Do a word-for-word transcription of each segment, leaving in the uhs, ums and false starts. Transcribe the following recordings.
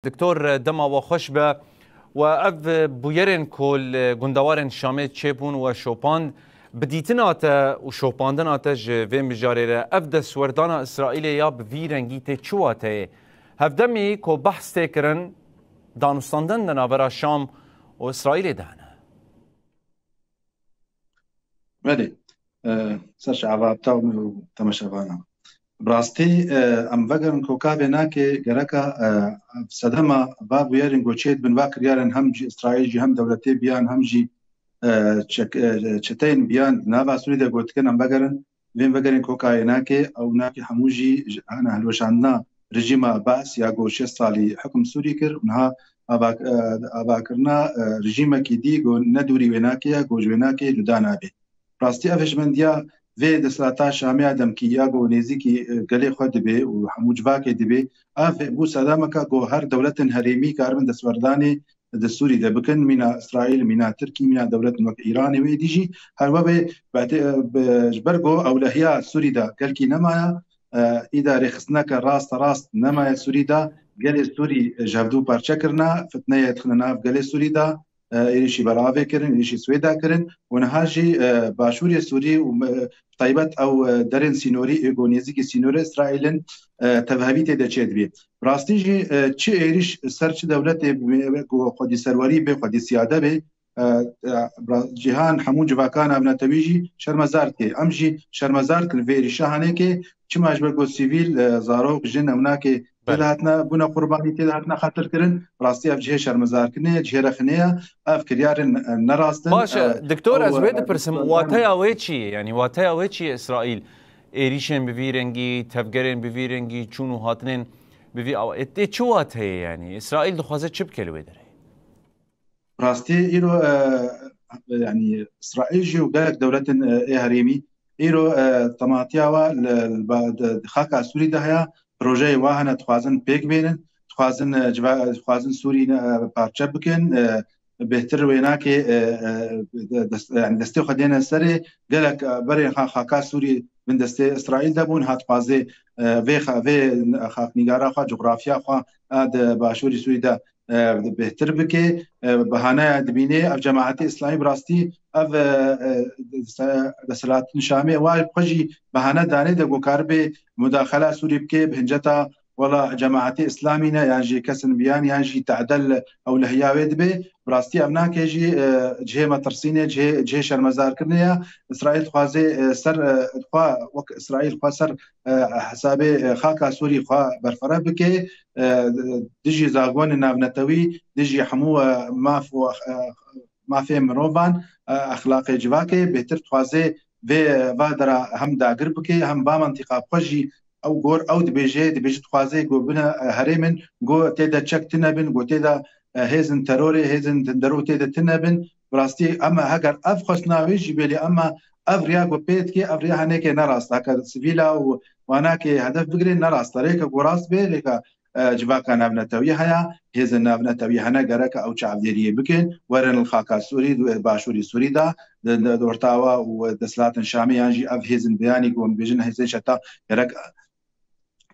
Doktor, dema we xweş be. We ev bûyerên ku li gundewarên Şamê çêbûn we şopand, bi dîtina te û şopandina te ji vê mijarê re, ev destwerdana Îsraîlê ya bi vî rengî tê çi wateyê? Hevdemî ku behs tê kirin, danûstandin di navbera Şam û Îsraîlê de hene. Belê. E, ser çava te û temaşevana. Bi rastî, e, em vegerin ku ka vê nake gereka, e, sedema va bûyerên ku çê dibin va kiryarên hem jî Îsraîl jî hem dewletê biyan hem jî, e, çek-, e, çeteyên biyan di nava Sûrî de gotikin em vegerin. Vên vegerên kokayê nake, ew nake hemû jî ji hene hilweşandina rejîma Baas ya ku şêst salî hukm Sûrî kir û niha ava-, e, avakirina, e, rejîmekî dî ku ne dûrî wê nake ya ku ji wê nake cuda nabe. Rastî ev hişmendiya vê desthilata Şamê ya demkî ya ku nêzîkî, e, gelê xwe dibe û hemû civakê dibe, ev bû sedameke ku her dewletên herêmî karibin destwerdanê di Sûrî de bikin, mîna Îsraîl, mîna Tirkî, mîna dewletên wek Îranê wê dî jî her we bê, bete-, bi-, ji ber ku ewlehiya Sûrî de gelkî nemaye, e, îda rêxistineke raste rast nemaye Sûrî de, gelê Sûrî ji hevdû parçe kirine, fitneyê dixine nav gelê Sûrî de, e, êrîşî beravê kirin, êrîşî Swêda kirin û niha jî, e, başûrê Sûrî û me-, bi taybet ew, e, derên sînorî ê ku nêzîkî sînorê Îsraîl in, e, tevhevî tê de çêdibê. Bi rastî jî, e, çi êrîş ser çi dewletê bê, ku xwedî serwerî bê, xwedî siyade bê, e, e, bi ra-, cîhan hemû civaka navnetewî jî şermezar dike. Em jî şermezar dikin vê êrîşa hanê ke çima ji ber ku sivîl, e, zarok, jin, ewnakê tê de Belê. hatine, bûne qurbanî, tê de hatine qetilkirin. Bi rastî ev cihê şermezarkirinê ye, cihê rexinê ye. Ev kiryarên, e, nerast in. Baş e, E, Doktor, ew, ez wê e, dipirsim, desthilatdan wateya wê çi ye? Yanî wateya wê çi ye Îsraîl? Êrîşên bi vî rengî, tevgerên bi vî rengî, çûn û hatinên bi vî awa-, e, tê çi wateyê yanî? Îsraîl dixwaze çi bike li wê derê? Rastî îro, e, yanî Îsraîl jî û gelek dewletên, e, ê herêmî îro, e, tematiya wa li, li ba-, di, di xaka Sûrî de heye, projeyê wa hene dixwazin pêk bênin, dixwazin, e, civa-, dixwazin Sûrî ne, e, parçe bikin, e, bêhtir wê nake, e, e, de-, des-, yanî destê xwe dêne serê, gelek, e, berê xa-, xaka Sûrî bin destê Îsraîl de bûn, hat dixwazê, e, vê xa-, vê xaknîgara xwe, cografya xwe, e, di başûrî Sûrî de, e, bêhtir bike. E, behaneya dibînê ev cemaetê Îslamî bi rastî ev, e, e, se-, desthilatên Şamê wa xwe jî behane danê de ku karibê mudaxela Sûrî bike bi hinceta wela cemaetê Îslamî ne, yan jî kesin biyan, yan jî tehdel ewlehiya wê dibe. Bi rastî ev nake jî, e, cihê metirsînê, cihê, cihê şermezarkirinê ye. Îsraîl dixwaze, e, ser, e, xwe, wek Îsraîl xwe ser, e, hesabê, e, xaka Sûrî xwe berfireh bike, e, dijî zagonên navnetewî, dijî hemû, e, maf û, e, mafê mirovan, e, exlaqê civakê bêhtir dixwaze vê, e, va dera hem dagir bike, hem va mentiqa xwe jî ew gor ew dibêje, dibêje dixwaze ku bine, e, herêmin, ku tê de çek tune bin, ku tê de, e, hêzin terorê, hêzin derû tê de tune bin. Bi rastî em heger ev xwestina wê jî bê, lê em ev riya ku pê dike, ev riya henêkê ne rast e. Heke sivîla û wanakê hedef bigirê ne rast e. Rêke ku rast bê, rêka, e, civaka navnetewî heye, hêzên navnetewî hene, gereke ew çavdêriyê bikin, werin li xaka Sûrî, di başûrî Sûrî de, di, di, di ortawa û desthilatên Şamê yan jî ev hêzên beyanî ku em dibêjin hêzên çeta, gerek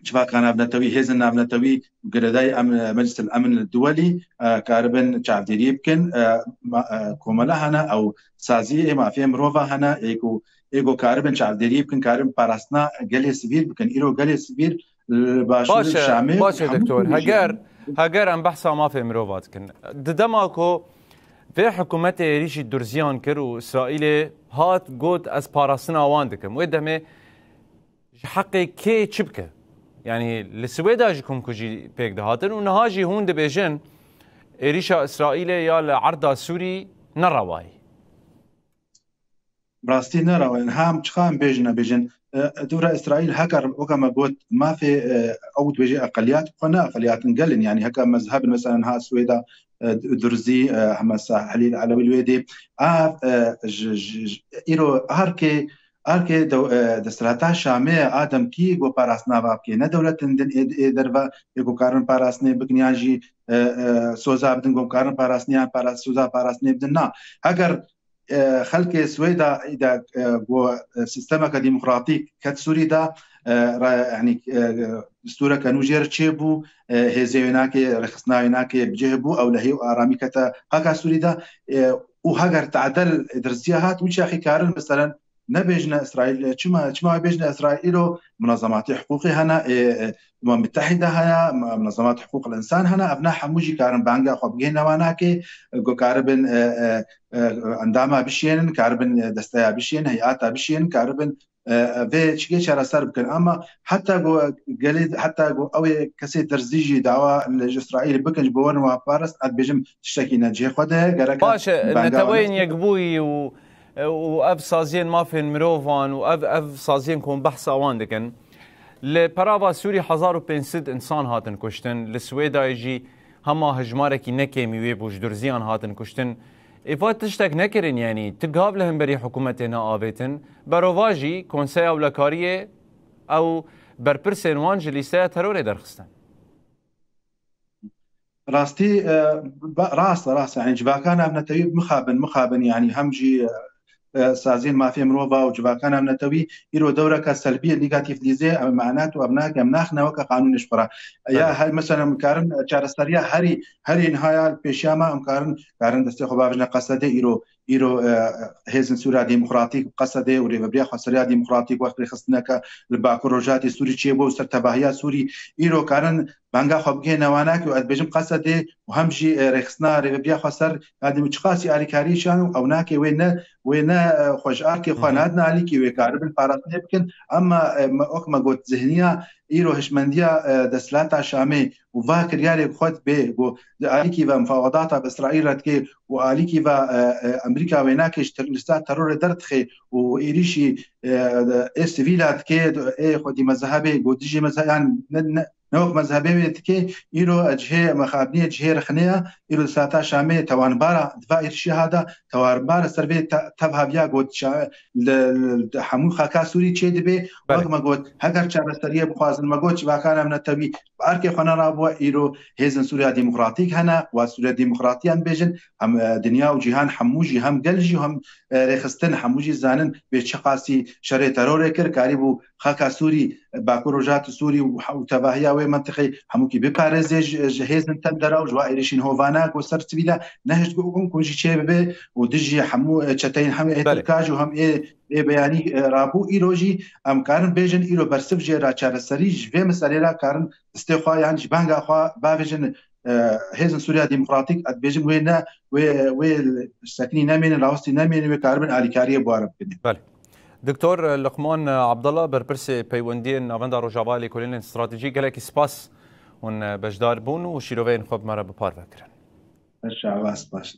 civaka navnetewî, hêzên navnetewî, girêdayî em, Meclis el Emin Duwelî, e, karibin çavdêriyê bikin. E, ma-, e, komela hene, ew saziyê mafê mirova hene, ê ku, ê ku karibin çavdêriyê bikin, karibin parastina gelê sivîl bikin. Îro gelê sivîl li başûrê Baş e, Şamê baş e, hemû Doktor. Kurdiş Heger, heger em behsa mafê mirova dikin. Di dema ku vê hikûmetê êrîşî durziyan kir û Îsraîlê hat got, "Ez parastina wan dikim." Wê demê ji heqê kê çi bike? Yanî li Swêda jî komkujî pêk dihatin û niha jî hûn dibêjin êrîşa Îsraîlê ya li erda Sûrî ne rewayî. Bi rastî ne rewayî. Hem çiqa em bêjin nebêjin, e, dûra Îsraîl heke weke me got mafê, e, ew dibêje eqeliyat xwe ne eqeliyatên gel in. Yanî heke mezheb in, mesela niha Swêda, e, Durzî, e, heme Sahelî Elewî li wê dê. Ev, e, ji, ji, ji, îro her kê Erkê dew-, e, desthilata Şamê a demkî ku parastina va bikê. Ne dewletên din ê, ê derve ê ku karin parastinê bikin yan jî, e, e, soza bidin ku karin parastinê yan paras-, soza parastinê bidin. Na. Heger, e, xelkê Swêda de, e, ku, e, sistemeke demokratîk ket Sûrî de, e, ra-, yanî, e, distûreke nû jê re çêbû, e, hêzê wê nake, rêxistina wê nake bi cih bû, ew lehî û aramî kete xaka Sûrî de, e, û heger tadel dirziya hat, wî çaxî karin, meselen, nebêjine Îsraîl, çima, çima wê bêjine Îsraîl? Îro munezematê hiqûqê hene, e, e, Umem Mitehîde heye, munezemat hiqûq insan hene, ev ne hemû jî karin banga xwe bigihîne wanakê, e, ku karibin, e, e, e, endama bişiyênin, karibin, e, desteya bişiyên, heyata bişiyên, karibin, e, e, vê çikê çareser bikin. Ama heta ku gelê, heta ku ew ê kesê dirzî jî dawa li ji Îsraîl bikin, ji bo werin wan parist, ez dibêjim tiştekî ne cihê xwe de, gerek e Baş e, banga neteweyên wan yekbûyî û, û ev saziyên mafên mirovan û ev, ev saziyên ku hûn behsa wan dikin. Li perava Sûrî hezar û pênc sed insan hatin kuştin, li Swêdayê jî hema hejmarekî nekêmî wê bû ji durziyan hatin kuştin. Êva tiştek nekirin, yanî ti gav li hemberî hikûmetê neavêtin. Berovajî Konseya Ewlekariyê ew berpirsên wan ji lîsteya terorê derxistin. Rastî, e, ba-, rast e, rast e. Yanî civaka navnetewî mixabin, mixabin, yanî hem jî, e, e, saziyên mafê mirova û civaka navnetewî îro dewreke selbî, negatîf dîzê, em manat û em nake, em naxine weke qanûnê ji xwe re. Ya Belê. her, mesela, em karin çareseriya herî, herî niha ya li pêşiya me, em karin, karin destê xwe bavêjine Qesedê îro, îro, e, hêzên Sûriya Demokratîk Qesedê û Rêveberiya Xweseriya Demokratîk wek rêxistineke li Bakur Rojhatê Sûrî çêbû û ser tevahiya Sûrî îro karin banga xwe bigihêne wanakê û ez dibêjim Qesedê û hem jî, e, rêxistina Rêveberiya Xweser ya Demo-, çiqasî alîkariyê çiyan û ew nake wê ne, wê ne, e, xwe ji arkê xwe Hı hı. nadin alîkî wê karibin parastinê bikin. Ama, e, me, wek me got, zihniya îro hişmendiya, e, desthilata Şamê û va kiryarê xwe dibê ku di alîkî ve mufawedata bi Îsraîl re dike û alîkî ve, e, e, Amerîka wê nake ji ter-, lista terorê derdixe û êrîşî, e, ê sivîla dike, ê xwedî mezhebê, ku dijî mezhe-, yan ne, ne, ne wek mezhebê wê dike, îro cihê mexabiniyê, cihê rixinê ye, îro di saeta Şamê tewanbara di va êrişî hada, tewanbara ser vê te-, tev haviya got şa-, li, li, li hemû xaka Sûrî çê dibe. Belê. Wek me got, heger çareseriyê bixwazin, me got, civaka navnetewî bi arkê xwe nerabû, îro hêzên Sûriya Demokratîk hene, wa Sûriya Demokratî em bêjin, em, e, dinya û cîhan hemû jî, hem gel jî, hem, e, rêxistin, hemû jî zanin wê çiqasî şerê terorê kir, karîbû xaka Sûrî, Bakur Rojhilata Sûrî û, û tevahiya wê mentiqê hemûkî biparêze ji, ji hêzên tendera û ji wa êrişên hovana ku ser sivîla nehişt ku hûn ku jî çê bibe û dijî hemû, e, çeteyên hem ê Belê. Tirka jî û hem ê, ê beyanî, e, rabû. Îro jî em karin bêjin, îro bersiv jê re çareserî ji vê meselê re karin destê xwe yan ji banga xwe bavêjin, e, hêzên Sûriya Demokratîk, ez dibêjim wê ne, wê, wê sekinî nemênin, rawestî nemênin, wê karibin alîkariyê bi wan re bikin. Belê. Doktor Luqman Abdallah, berpirsê peywendiyên Navenda Rojava Lêkolînên Stratejî, gelekî spas hûn beşdar bûn û şîroveyên xwe bi me re bi parve kirin. Her çawa spas.